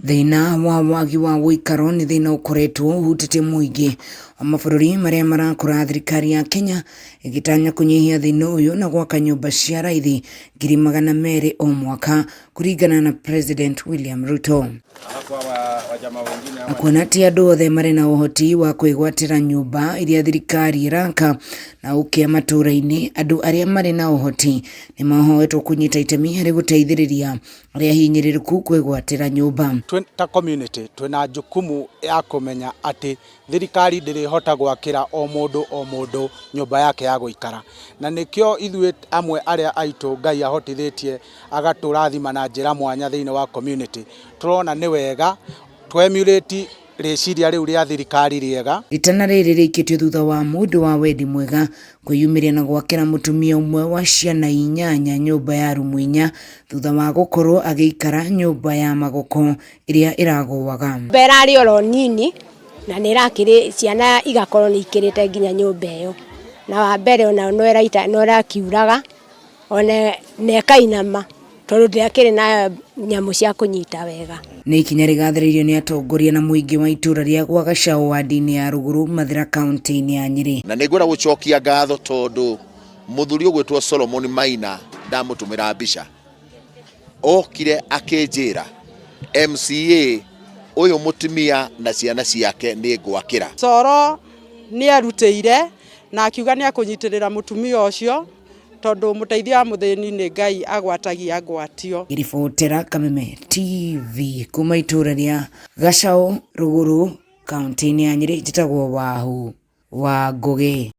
Thĩna wa wagi wa ũikaro nĩ thĩna ũkoretwo ũhutĩtie mũingĩ wa mabũrũri marĩa marakũra thirikari ya Kenya ĩgĩtanya kũnyihia thĩna ũyũ na gwaka nyũmba cia raithi 200,000 o mwaka kũringana na President William Ruto. Na kuona ti andũ othe marĩ na ũhoti wa kwĩgwatĩra nyũmba iria thirikari ĩraka na ũkĩa matũũra-inĩ, andũ arĩa marĩ na ũhoti nĩ mahoetwo kũnyita itemi harĩ gũteithĩrĩria arĩa ahinyĩrĩrĩku kwĩgwatĩra nyũmba. Twĩ ta community twĩna jukumu ya kũmenya atĩ thirikari ndĩrĩhota gwakĩra o mũndũ o mũndũ nyũmba yake ya gũikara, na nĩkĩo ithuĩ amwe arĩa aitũ Ngai ahotithĩtie agatũrathima na njĩra mwanya thĩinĩ wa community, tũrona nĩ wega tũ emulate rĩciria rĩu rĩa thirikari rĩega. Itana rĩrĩ rĩikĩtio thutha wa mũndũ wa wendi mwega kwĩyumĩria na gwakĩra mũtumia ũmwe wa ciana inyanya nyũmba ya rumu inya thutha wa gũkorwo agĩikara nyũmba ya magoko ĩrĩa ĩragũaga. Nyũmba ĩrarĩ oro nini na nĩ ĩrakĩrĩ ciana igakorwo nĩ ikĩrĩte nginya nyũmba ĩyo. Na wa mbere ona no ĩraita no ĩrakiuraga ona na ĩkainama tondũ ndĩakĩrĩ na nyamũ cia kũnyita wega. Nĩ ikinya rĩgathĩrĩirio nĩ atongoria na mũingĩ wa itũra rĩa gwa Gacau wadi-inĩ ya Rũgũrũ Mathĩra kaunti-inĩ ya Nyĩrĩ. Na nĩngwenda gũcokia ngatho tondũ mũthuri ũgwĩtwo Solomon Maina ndamũtũmĩra mbica okire akĩnjĩra MCA ũyũ mũtumia na ciana ciake nĩ ngwakĩra. Coro nĩ erutĩire na akiuga nĩ ekũnyitĩrĩra mũtumia ũcio tondũ mũteithia wa mũthĩni nĩ Ngai agwatagia ngwatio. Ngĩribotera Kameme TV kuma itũra rĩa Gacau Rũgũrũ kaunti-inĩ ya Nyĩrĩ, njĩtagwo Wahu wa Ngũgĩ.